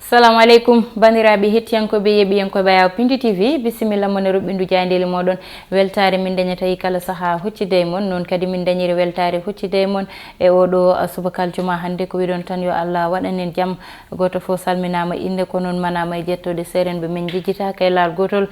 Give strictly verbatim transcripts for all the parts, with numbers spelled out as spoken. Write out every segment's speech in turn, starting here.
Salamu aleykum, banndiraaɓe hettiyankooɓe, yeeɓiyankooɓe Ayaw Pindi T V, bisimilla mon e ruɓɓindu jaayndeeli mooɗon. Weltaare min dañata e kala sahaa huccide e mon, noon kadi min dañiri weltaare huccide e mon e oɗo, ah, subaka aljuma hannde. Ko wiɗon tan, yo Allah waɗan en jam. Gooto fof salminaama innde, ko noon manaama e jettooɗe seerenɓe men njejjitaaka e laal gootol.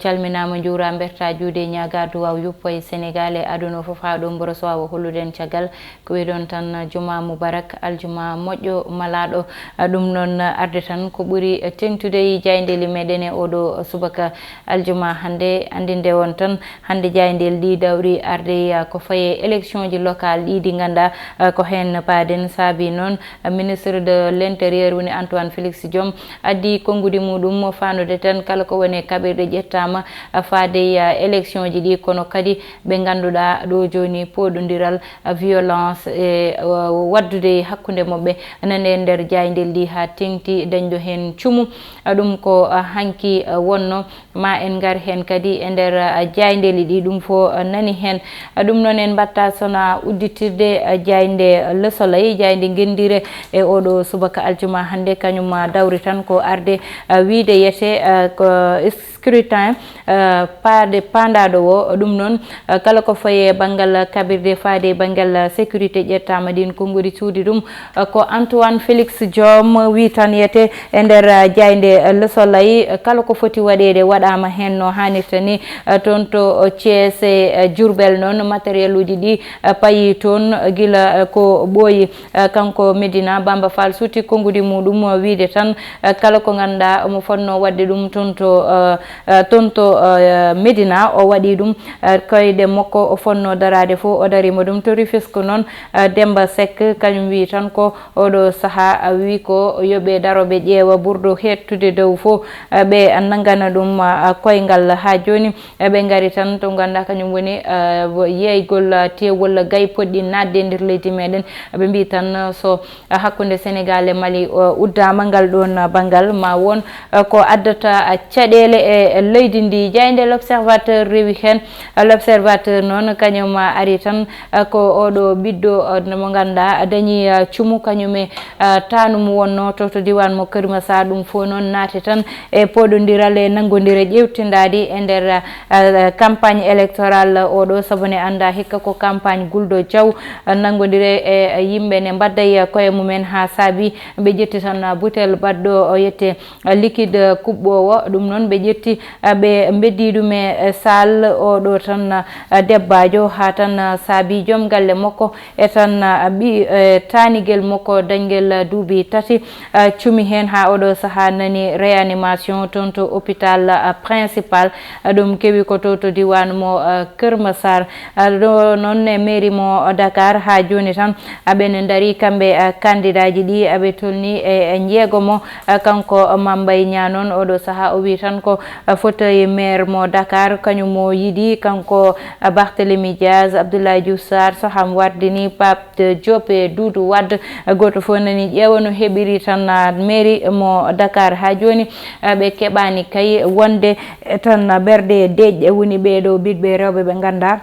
Calminaama, njuuraa, mbertaa juuɗe, ñaagaa duwaaw yuppo e Senegaal e aduna o fof, haa ɗo mboro so waawa hollude en caggal. Ko wiɗon tan, juma mubarak, aljuma moƴƴo malaaɗo. Ah, ɗum noon, arde tan ko ɓuri teeŋtude e jaayndeeli meɗen e oɗo subaka aljuma hannde. Anndinde on tan, hannde jaayndeeli ɗi dawri arde, ah, ko faye élection ji locale ɗi ɗi ngannduɗaa, ah, ko heen paaɗen. Saabi noon, ah, ministre de l'intérieur woni Antoine Félix Diome addi konngudi muɗum mo faanude tan kala ko woni kaɓirɗe ƴettaama, ah, faade, ah, élection ji ɗi, kono kadi ɓe ngannduɗaa ɗo jooni pooɗondiral, ah, violence e, ah, waɗdude e hakkunde maɓɓe nane e nder jaayndeeli ɗi haa teeŋti dañɗo heen cumu. Ah, ɗum ko, ah, hanki, ah, wonno. Ma en ngar heen kadi e nder, ah, jaayndeeli ɗi, ɗum fof, ah, nani heen. Ah, ɗum noon en mbaɗta sona udditirde, ah, jaaynde, ah, Le Soleil, jaaynde ngenndire e oɗo subaka aljuma hannde, kañum, ah, dawri tan ko arde, ah, wiyde yete, ah, ko scrutin, ah, paade paandaaɗo o. Ɗum noon, ah, kala ko faye banngal kaɓirɗe faade e banngal, ah, sécurité ƴettaama, ɗin konngudi cuuɗi ɗum. Ah, ko Antoine Félix Diome wi tan yete e nder, ah, jaaynde, ah, Le Soleil, ah, kala ko foti waɗeede waɗaama heen no haanirta ni, ah, toon to, oh, Thiès e, ah, Diourbel noon, matériel uji ɗi, ah, payi toon, ah, gila, ah, ko ɓooyi. Ah, kanko Médina Bamba Fall suuti konngudi muɗum, ah, wiide tan, ah, kala ko ngannduɗaa omo fotnoo waɗde ɗum toon to, ah, ah, toon to, ah, Médina, o waɗi ɗum. Ah, koyɗe makko o fotnoo daraade fof, o dariima ɗum. To Rufisque noon, ah, Demba Seck, kañum wi tan ko oɗo sahaa, ah, wi ko yo ɓe daro, ɓe ƴeewa burdo heettude dow fof, ah, ɓe nanngana ɗum, ah, koyngal. Haa jooni, ah, ɓe ngari tan to ngannduɗaa kañum woni, ah, yeeygol, ah, teewol gay poɗɗi naatde e nder leydi meɗen. Ɓe mbi tan, ah, so hakkunde Senegaal e Mali, o uddaama ngal ɗoon banngal, ma won, eh, ko addata, eh, caɗeele e, e leydi ndi. Jaaynde L'Observateur rewi heen. Eh, L'Observateur noon, kañum, eh, ari tan, eh, ko oɗo ɓiɗɗo, eh, mo ngannduɗaa, eh, dañi, eh, cumu, kañum e, eh, taanum wonno to, to diiwaan mo Kër Massar. Ɗum fof noon naati tan e pooɗondiral e nanngondire ƴeewtindaadi e nder, eh, campagne électorale oɗo, sabu ne anndaa hikka ko campagne gulɗo jaw, eh, nanngondire e, eh, yimɓe ne mbaɗda e koye mumen, haa saabi ɓe ƴetti tan, eh, butel baɗɗo, o yette, eh, liquide, eh, kuɓɓoowo. Ɗum noon ɓe ƴetti, eh, ɓe mbeddi ɗum e, eh, saal oɗo tan, eh, debbaajo, haa tan, eh, saabi joom galle makko e tan, ah, ɓi, eh, taanigel makko dañgel, ah, duuɓi tati, ah, cumi heen haa oɗo sahaa nani réanimation toon to hôpital, ah, principal. Ah, ɗum kewi ko to, to diiwaan mo, ah, Kër Massar. Ah, ɗo noon e mairie mo Dakar haa jooni tan, ah, ɓe ne ndarii kamɓe, ah, candidat ji ɗi, ah, ɓe tolnii e, e njeegomo. Ah, kanko Mame Mbaye Niang noon oɗo sahaa o wi tan ko, ah, fauteuil maire mo Dakar kañum o yiɗi, kanko, ah, Barthélémy Diaz, Abdoulaye Diouf Sarr, Soham Wardini, Pape Diop e Doudou Wade. Gooto fof nani ƴeewa no heɓiri tan, ah, mairie mo Dakar. Haa jooni, ah, ɓe keɓaani kay wonde e tan ɓerɗe deeƴɗe woni ɓee ɗo ɓiɓɓe rewɓe ɓe ngannduɗaa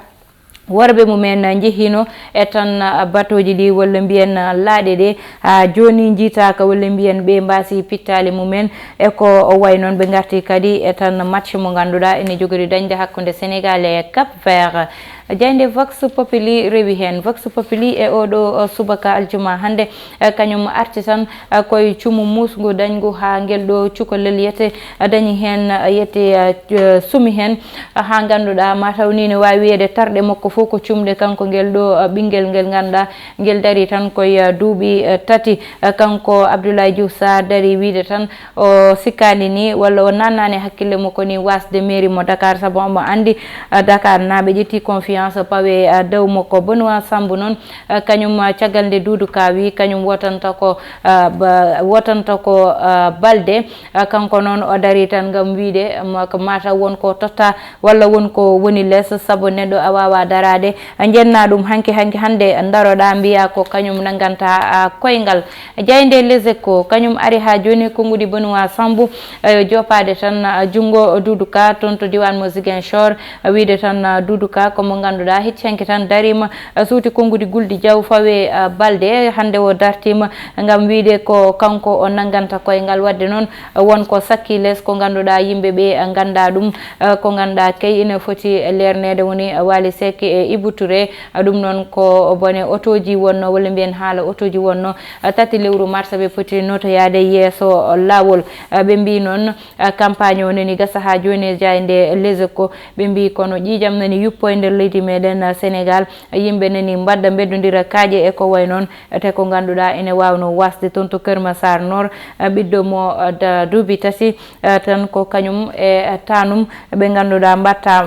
worɓe mumen njehiino e tan, ah, batooji ɗi walla mbiyen, ah, laaɗe ɗe haa jooni njiitaaka walla mbiyen ɓe mbaasi pittaali mumen. E ko o wayi noon ɓe ngarti kadi e tan match mo ngannduɗaa ene jogori dañde hakkunde Senegaal e Cap Vert. Jaaynde Vox Populi rewi heen. Vox Populi e oɗo, o, subaka aljuma hannde, e, kañum arti tan, e, koye cumu muusngu dañngu haa ngel ɗo cukalel yete, e, dañi heen, e, yete, e, c-, sumi heen, e, haa ngannduɗaa mataw ni ne waawi wiyeede tarɗe makko fof ko cumɗe kanko ngel ɗo, e, ɓinngel ngel ngannduɗaa ngel darii tan koye, e, duuɓi, e, tati. E, kanko Abdoulaye Diouf Sarr darii wiide tan, o sikkaani ni, walla o naatnaani hakkille makko ni waasde mairie mo Dakar, sabu omo anndi, ah, Dakar naaɓe ƴetti confiance pawe, ah, dow makko. Benoît Sambou noon, ah, kañum, ah, caggal nde Doudou Ka wi, kañum wotanta ko, ah, ba-, wotanta ko, ah, Balde. Ah, kanko noon o darii tan ngam wiide, ma-, ko mataw won ko totta walla won ko woni les, sabu neɗɗo a waawaa daraade, a njennaa ɗum hanki, hanki hannde ndaroɗaa mbiyaa ko kañum nannganta, ah, koyngal. Jaaynde Les Échos, kañum ari haa jooni konngudi Benoît Sambou, eh, joopaade tan, ah, junngo Doudou Ka toon to diiwaan mo Ziguinchor, ah, wiide tan, ah, Doudou Ka ko mo Ngannduɗaa hecci hanki tan dariima, eh, suuti konngudi gulɗi jaw fawe, eh, balde. Hannde o dartiima ngam wiyde ko kanko o nannganta koyngal. Waɗde noon, eh, won ko sakki les ko ngannduɗaa yimɓe ɓe, eh, nganndaa ɗum, eh, ko ngannduɗaa kay ina foti leerneede woni, eh, Waly Seck e Ibou Touré. Eh, ɗum noon ko bone otooji wonnoo, walla mbiyen haala otooji wonnoo, eh, tati lewru mars ɓe poti notoyaade yeeso, eh, laawol. Eh, ɓe mbii noon, eh, campagne o nani gasa haa jooni e jaaynde Les Échos. Ɓe mbii kono ƴiiƴam nani yuppo e nder leydi meɗen, eh, Sénégal. Yimɓe nani mbaɗda mbeddondira kaaƴe e ko way noon, eh, te ko ngannduɗaa ene waawno wasde toon to Kër Massar Nord, eh, ɓiɗɗo mo, eh, da-, duuɓi tati, eh, tan ko kañum e, eh, taanum ɓe ngannduɗaa mbatta,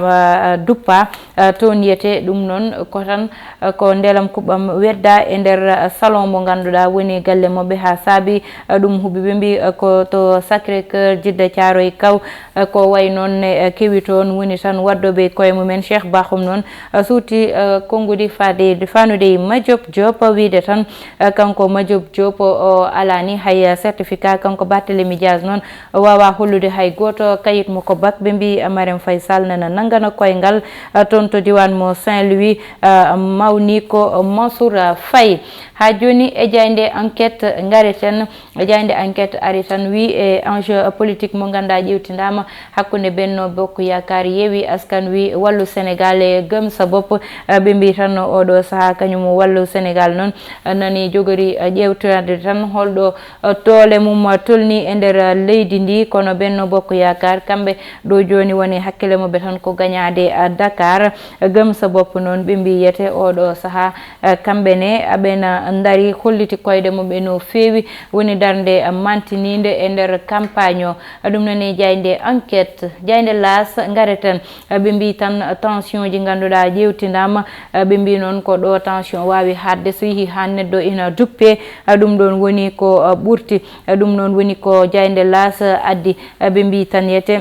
eh, duppa, eh, toon yiyete ɗum noon ko tan, eh, ko ndelam kuɓɓam wedda e nder, eh, salon mo ngannduɗaa woni galle maɓɓe haa saabi, eh, ɗum huɓɓi ɓe mbii, eh, ko to Sacré Cœur Jidda Thiaroye Kaw. Eh, ko wayi noon ne, eh, kewi toon woni tan waddooɓe koye mumen. Cheikh Bakhoum noon, eh, suuti, eh, konngudi faade, faanude e Madiop Diop, wiyde tan, eh, kanko Madiop Diop o alaani hay, eh, certificat. Kanko Barthélémy Dias noon o waawaa hollude hay gooto kayit mo ko bac. Ɓe mbii, eh, Marème Faye Sall nana nanngana koyngal, eh, toon to diiwaan mo Saint-Louis, eh, mawni ko Mansour Faye. Haa jooni e jaaynde Enquête ngareten. Jaaynde Enquête ari tan wi e enjeu politique mo ngannduɗaa ƴeewtindaama hakkunde Benno Bokk Yaakaar, Yewwi Askan Wi, Wallu Sénégal e Gëm Sa Bopp. Eh, ɓe mbii tan oɗo sahaa kañum Wallu Sénégal noon, eh, nani jogori, eh, ƴeewtiraade tan holɗo, eh, doole mum, eh, tolni e nder, eh, leydi ndi, kono Benno Bokk Yaakaar kamɓe ɗo jooni woni hakkille maɓɓe tan ko gañaade, eh, Dakar. Gëm Sa Bopp noon ɓe mbii yete oɗo sahaa, eh, kamɓe ne aɓena ndari holliti koyɗe mum ɓe no feewi, woni darnde, eh, mantiniinde e nder campagne o. Ɗum noon e jaaynde Enquête, jaaynde L'As ngareten, eh, ɓe mbii tan tension ji ngannduɗaa ƴeewtindaama, eh, ɓe mbii noon ko ɗo tension waawi haɗde so yehi haa neɗɗo ina duppe, eh, ɗum ɗoon woni ko, eh, ɓurti. Eh, ɗum noon woni ko jaaynde L'As addi, eh, ɓe mbii tan yete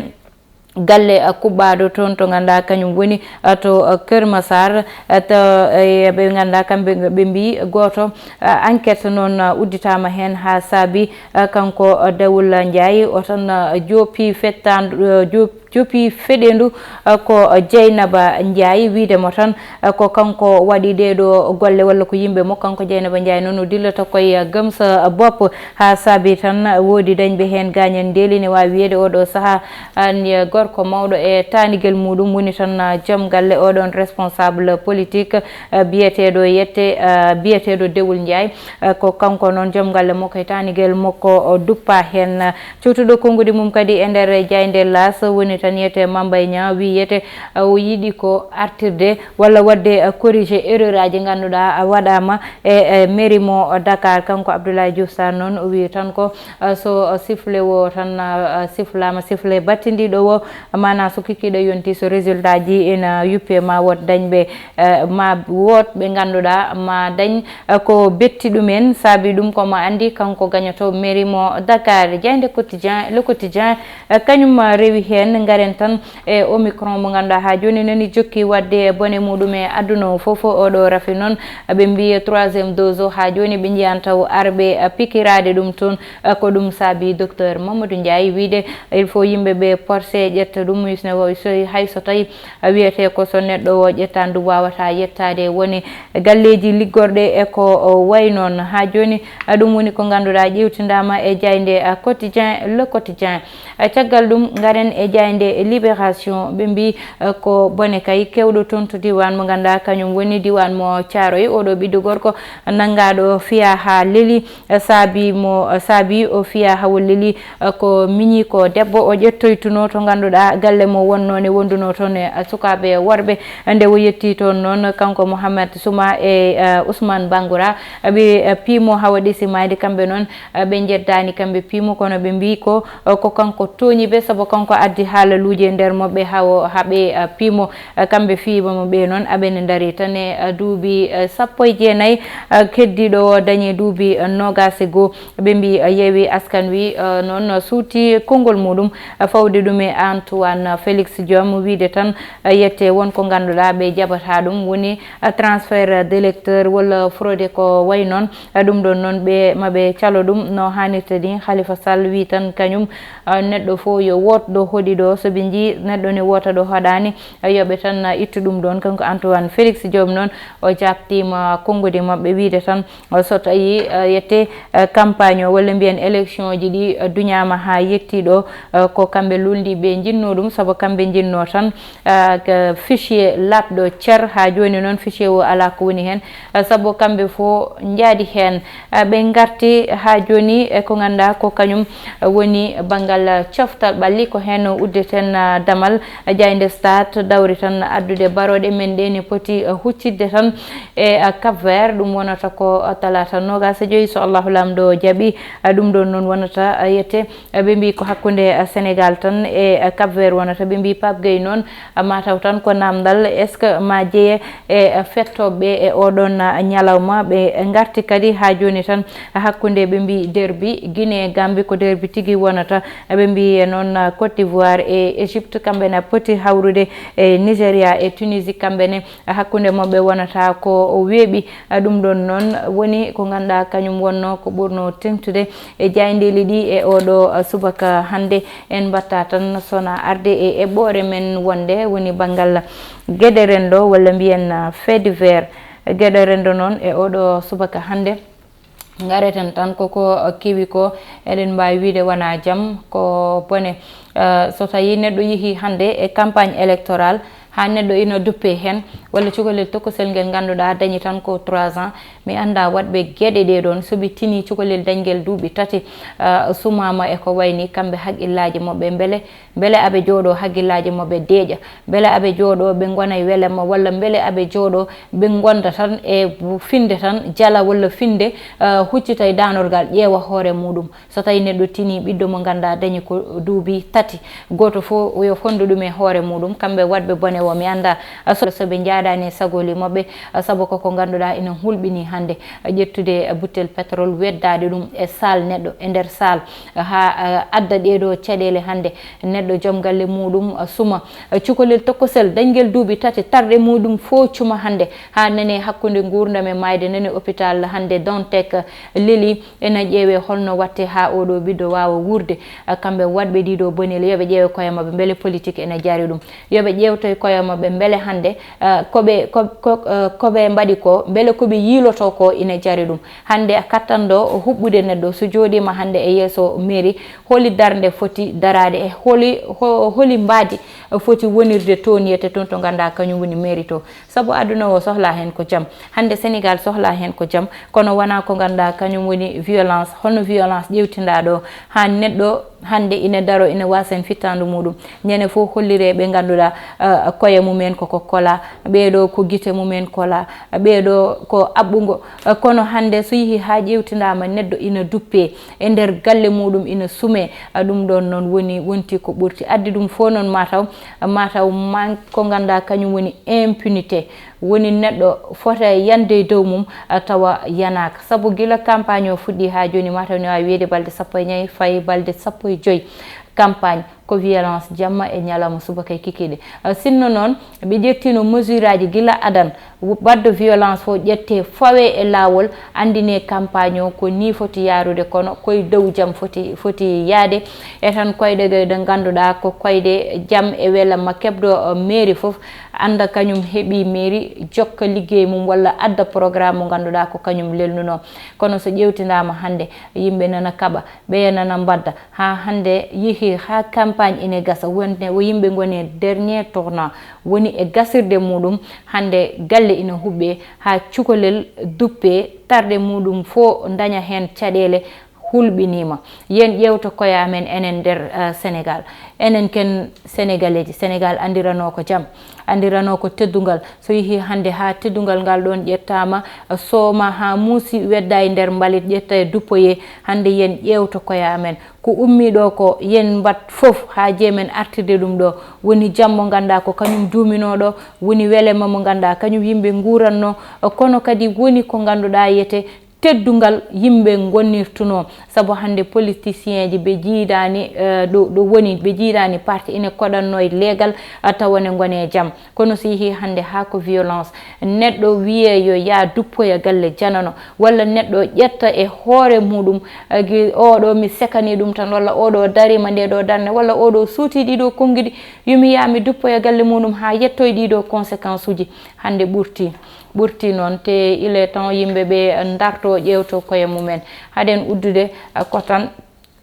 galle, eh, kuɓɓaaɗo toon to ngannduɗaa kañum woni, eh, to, eh, Kër Massar, eh, to, eh, ɓe ngannduɗaa kamɓe ɓe mbii gooto, eh, Enquête noon, eh, udditaama heen haa saabi, eh, kanko, eh, Dawul Ndiaye o tan, eh, joopi fettaandu, eh, joop-, joopi feɗeendu, eh, ko Dieynaba Ndiaye wiyde mo tan, eh, ko kanko waɗi ɗee ɗo golle walla ko yimɓe mo kanko Dieynaba Ndiaye noon o dillata koye, eh, Gëm Sa Bopp. Haa saabi tan woodi dañɓe heen gaañandeeli, ne waawi wiyeede oɗo sahaa, an, eh, gorko mawɗo e taanigel muɗum woni tan, eh, joom galle oɗon responsable politique, eh, biyeteeɗo yette, eh, biyeteeɗo Dewul Njaay. Eh, ko kanko noon joom galle makko e taanigel makko o duppa heen. Cuutuɗo konngudi mum kadi e nder jaaynde Laas woni tan yete Mambay Ñaa, wiyete, eh, o yiɗi ko artirde walla waɗde, eh, corriger erreur aji ngannduɗaa, eh, waɗaama e, e mairie mo Dakar. Kanko Abdoulaye Diouf Sarr noon o wi tan ko, eh, so, eh, sifflet o tan, eh, sifflaama, sifflet battindiiɗo o, maanaa so kikiiɗe yonti, so résultat ji ina yuppe, ma wood dañɓe, eh, ma wood ɓe ngannduɗaa ma dañ, eh, ko betti ɗumen. Saabi ɗum ko mo anndi kanko gañoto mairie mo Dakar. Jaaynde Quotidien, Le Quotidien, eh, kañum, eh, rewi heen. Ngaren tan e Omicron mo ngannduɗaa haa jooni nani jokki waɗde bone muɗum e aduna o fof. Oɗo rafi noon, ɓe mbiyi troisième dose o haa jooni ɓe njiyan taw arɓe, eh, pikiraade ɗum toon. Eh, ko ɗum saabi docteur Mamadou Ndiaye wiyde il faut yimɓe ɓe porse ƴetta ɗum, so hay so tawi, eh, wiyete ko so neɗɗo o ƴettan ɗum waawata yettaade woni galleeji liggorɗe e ko o wayi noon. Haa jooni, eh, ɗum woni ko ngannduɗaa ƴeewtindaama e jaaynde, eh, Quotidien, Le Quotidien. Eh, caggal ɗum, ngaren e jaaynde Libération. Ɓe mbii, eh, ko bone kay kewɗo toon to diiwaan mo ngannduɗaa kañum woni diiwaan mo Caaroy. Oɗo ɓiɗɗo gorko nanngaaɗo fiya haa leli, eh, saabi mo, eh, saabi o fiya haa o leli, eh, ko miñi ko debbo o ƴettoytuno to ngannduɗaa galle mo wonnoo ne wonduno toon e, eh, sukaaɓe worɓe. Nde o yetti toon noon, kanko Mouhamed Souma e, eh, Ousmane Bangoura, ɓe, eh, piimo haa o ɗesi maayde kamɓe noon. Eh, ɓe njeddaani kamɓe piimo, kono ɓe mbii ko, eh, ko kanko tooñi ɓe, sabu kanko addi haalaluuji e nder maɓɓe haa o, haa ɓe, eh, piimo. Eh, kamɓe fiima mo ɓe noon, aɓene ndari tan e, eh, duuɓi, eh, sappo e jeenayi, eh, keddiiɗo o dañi duuɓi, eh, noogaas e goo. Ɓe mbii, eh, Yewwi Askan Wi, eh, noon suuti konngol muɗum, eh, fawde ɗum e Antoine Félix Diome, wiyde tan, eh, yette won ko ngannduɗaa ɓe jaɓata ɗum, woni, eh, transfert d'électeur walla fraude ko wayi noon. Eh, ɗum ɗoon noon, ɓe, ma ɓe calo ɗum no haanirta ni. Khalifa Sall wii tan kañum, eh, neɗɗo fof yo woot ɗo hoɗi ɗo, So ɓe njii neɗɗo ne woota ɗo haɗaani, yoɓe tan ittu ɗum ɗoon. Kanko Antoine Félix Diome noon, o jaabtiima konngudi maɓɓe wiyde tan, so tawi, eh, yette, eh, campagne o walla mbiyen élection ji ɗi, eh, duñaama haa yetti ɗo, eh, ko kamɓe luulndiiɓe njinnoo ɗum, sabu kamɓe njinnoo tan, eh, ko fichier laaɓɗo cer. Haa jooni noon fichier o alaa ko woni heen, eh, sabu kamɓe fof njaadi heen. Eh, ɓe ngarti haa jooni e ko ngannduɗaa ko kañum woni banngal coftal ɓalli, ko heen uddeten, ah, damal. Jaaynde Stade dawri tan addude barooɗe men ɗe ne poti, ah, huccitde tan e, ah, Cap Vert. Ɗum wonata ko, ah, talaata noogaas e joy, so Allahu Laamɗo jaɓi. Ah, ɗum ɗoon noon wonata, ah, yette, ah, ɓe mbii ko hakkunde, ah, Sénégal tan e, ah, Cap Vert wonata. Ɓe mbii Pape Gueye noon, ah, mataw tan ko naamndal, est-ce que ma jeye e fettooɓe e oɗon ñalawma? Ɓe ngarti kadi haa jooni tan hakkunde, ɓe mbii, derbi Guinée Gambie, ko derbi tigi wonata. Ɓe mbii e noon Côte d'Ivoire e Égypte, kamɓe ne poti hawrude e Nigeria e Tunisie, kamɓe ne hakkunde maɓɓe wonata ko weeɓi. Ɗum ɗoon noon woni ko ngannduɗaa kañum wonnoo ko ɓurnoo teeŋtude e jaayndeeli ɗi e oɗo subaka hannde. En mbaɗta tan sona arde e eɓɓoore men wonde woni banngal geɗe renndo walla mbiyen, ah, fait divers. Geɗe renndo noon e oɗo subaka hannde, ngareten tan koko kewi ko, eɗen mbaawi wiyde wonaa jam, ko bone. Ah, so tawii neɗɗo yehii hannde e campagne électorale, haa neɗɗo ina duppee heen, walla cukalel tokosel ngel ngannduɗaa dañi tan ko trois ans, mi anndaa waɗɓe geɗe ɗee ɗoon, so ɓe tinii cukalel dañgel duuɓi tati, ah, sumaama e ko wayi nii, kamɓe hakkillaaji maɓɓe mbele, mbele aɓe jooɗoo hakkillaaji maɓɓe deeƴa, mbele aɓe jooɗoo ɓe ngona e welema, walla mbele aɓe jooɗoo ɓe ngonda tan e finde tan jala, walla finde, ah, huccita e danorgal, ƴeewa hoore muɗum. So tawii neɗɗo tinii ɓiɗɗo mo ngannduɗaa dañi ko duuɓi tati, gooto fof yo fonndu ɗum e hoore muɗum, kamɓe waɗɓe bone o, mi anndaa, ah, so, so ɓe njaadaani e sagoli maɓɓe, ah, sabu koko ngannduɗaa ina hulɓinii hannde, ah, ƴettude, ah, buttel pétrole, weddaade ɗum e saal neɗɗo, e nder saal, ah, haa, ah, adda ɗee ɗoo caɗeele hannde, neɗɗo joom galle muɗum, ah, suma, ah, cukalel tokosel dañgel duuɓi tati, tarde muɗum fof cuma hannde, haa nane hakkunde nguurndam e maayde, nane hôpital hannde Dantec, ah, leli. Ena ƴeewee holno waɗtee haa oo ɗoo ɓiɗɗo waawa wuurde. Ah, kamɓe waɗɓe ɗii ɗoo bonel, yo ɓe ƴeewe koye maɓɓe, mbele politique ena jari ɗum. Yo ɓe ƴeewtoy koye maɓɓe, mbele hannde, ah, ko ɓe, ko, ko, ah, ko ɓe mbaɗi ko, mbele ko ɓe yiilotoo ko ina jari ɗum. Hannde a kattanɗo huɓɓude neɗɗo, so jooɗiima hannde e yeeso mairie, holi darnde foti daraade e holi, ho-, holi mbaadi foti wonirde toon, yiyete toon to ngannduɗaa kañum woni mairie to. Sabu aduna o sohlaa heen ko jam. Hannde Sénégal sohlaa heen ko jam, kono wonaa ko ngannduɗaa kañum woni violence. Holno violence ƴeewtinɗaa ɗo? Haa neɗɗo hannde ina daro, ina waasa heen fittaandu muɗum. Ñande fof holliree ɓe ngannduɗaa, eh, koye mumen koko kolaa, ɓee ɗoo ko gite mumen kolaa, ɓee ɗoo ko aɓɓungo. Eh, kono hannde so yehii haa ƴeewtindaama neɗɗo ina duppee e nder galle muɗum, ina sumee, eh, ɗum ɗoon noon woni, wonti ko ɓurti. Addi ɗum fof noon mataw, mataw man ko ngannduɗaa kañum woni impunité. Woni neɗɗo fota yande e dow mum, ah, tawa yanaaka. Sabu gila campagne o fuɗɗii haa jooni, mataw ne waawi wiyeede balɗe sappo e nayi, fayi balɗe sappo e joy. Campagne ko violence jamma e ñalawma, subaka e kikiiɗe. Ah, sinno noon, ɓe ƴettino mesure aji gila adan, w-, baɗɗo violence fof ƴettee, fawee e laawol, anndinee campagne o ko nii foti yaarude, kono koye dow jam foti, foti yaade. E tan koyɗe ɗe, ɗe ngannduɗaa ko koyɗe jam e welema, keɓɗo, eh, mairie fof, annda kañum heɓii mairie, jokka liggey mum walla adda programme mo ngannduɗaa ko kañum lelnunoo. Kono so ƴeewtindaama hannde, yimɓe nana kaɓa, ɓeya nana mbadda. Haa hannde yehii haa campagne ine gasa, wonde wo yimɓe ngoni e dernier tournant, woni e gasirde muɗum. Hannde galle ina huɓɓee, haa cukalel duppee, tarde muɗum fof daña heen caɗeele, hulɓiniima. Yen ƴeewto koye amen enen nder, eh, Sénégal. Enen ken Sénégalais ji, Sénégal anndiranoo ko jam, anndiranoo ko teddungal. So yehii hannde haa teddungal ngal ɗoon ƴettaama, eh, sooma haa muusi, wedda e nder mbalit, ƴetta e duppoyee. Hannde yen ƴeewto koye amen. Ko ummii ɗo ko, yen mbaɗ fof haa jeemen artirde ɗum ɗo. Woni jam mo ngannduɗaa ko kañum duuminoo ɗo, woni welema mo ngannduɗaa kañum yimɓe nguuratnoo, kono kadi woni ko ngannduɗaa yete teddungal yimɓe ngonnirtunoo. Sabu hannde politicienji ɓe jiidaani, eh, ɗo, ɗo woni, ɓe jiidaani parti ine koɗannoo e leegal, ah, tawa ne ngone jam. Kono so yehii hannde haa ko violence, neɗɗo wiyee yo yaa duppoya galle janano, walla neɗɗo ƴetta e hoore muɗum, eh, gi-, "Oɗo mi sekanii ɗum tan," walla "Oɗo dariima nde ɗo darnde," walla "Oɗo suuti ɗiɗo konngiɗi, yo mi yaa mi duppoya galle muɗum haa yettoy ɗiɗo conséquence uji." Hannde ɓurti, ɓurti noon, te il est temps yimɓe ɓe ndarto, ƴeewto koye mumen. Haɗen uddude, eh, ko tan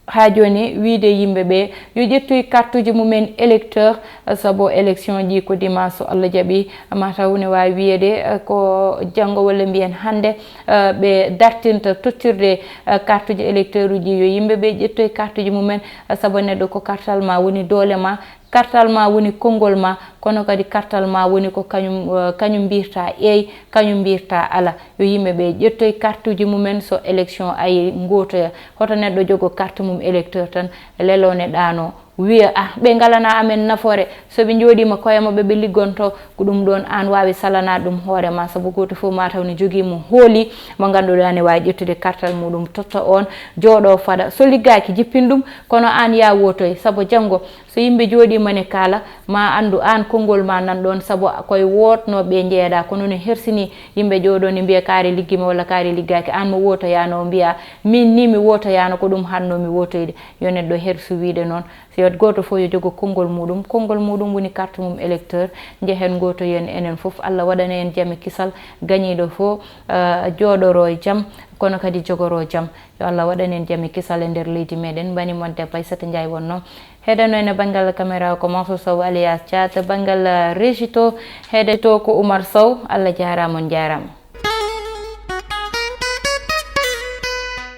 haa jooni, wiide yimɓe ɓe yo ƴettoy kartuji mumen électeur, sabu élection ji ko dimanche, so Allah jaɓi, mataw ne waawi wiyeede, eh, ko janngo walla mbiyen hannde, eh, ɓe dartinta tottirde, eh, kartuji électeur uji. Yo yimɓe ɓe ƴettoy kartuji mumen, eh, sabu neɗɗo ko kartal ma woni doole ma, kartal ma woni konngol ma, kono kadi kartal ma woni ko kañum, eh, kañum mbirta eey, kañum mbirta ala. Yo yimɓe ɓe ƴettoy kartuji mumen so élection ari ngootoya. Hoto neɗɗo jogo carte mum électeur tan, lelo ne ɗaano, wiya, "Ah, ɓe ngalana amen nafoore, so ɓe njooɗiima koye maɓɓe ɓe liggonto." Ko ɗum ɗoon aan waawi salanaade ɗum hoore ma, sabu gooto fof mataw ne jogii mo hooli, mo ngannduɗaa ne waawi ƴettude kartal muɗum, totta oon, jooɗo fada. So liggaaki, jippin ɗum, kono aan yaa wootoy, sabu janngo so yimɓe jooɗiima ne kaala, ma anndu aan konngol ma nan ɗoon, sabu koye wootnooɓe njeeɗa. Kono ne hersini yimɓe jooɗo ne mbiya kaari liggiima walla kaari liggaaki. Aan mo wootoyaano o mbiya, "Min ni mi wootoyaano, ko ɗum haɗnoo mi wootoyde." Yo neɗɗo hersu wiide noon. Si yo gooto fof yo jogo konngol muɗum. Konngol muɗum woni carte mum électeur. Njehen ngootoyen enen fof. Allah waɗana en jam e kisal. Gañiiɗo fof, eh, jooɗoro e jam, kono kadi jogoro jam. Yo Allah waɗan en jam e kisal e nder leydi meɗen. Mbani mon debbo Aissata Ndiaye wonno. Heɗano en e banngal caméra ko Mansour Sow alias Thiat, banngal, eh, régie to, heɗe to ko Oumar Sow. Allah jaaraama, on njaaraama.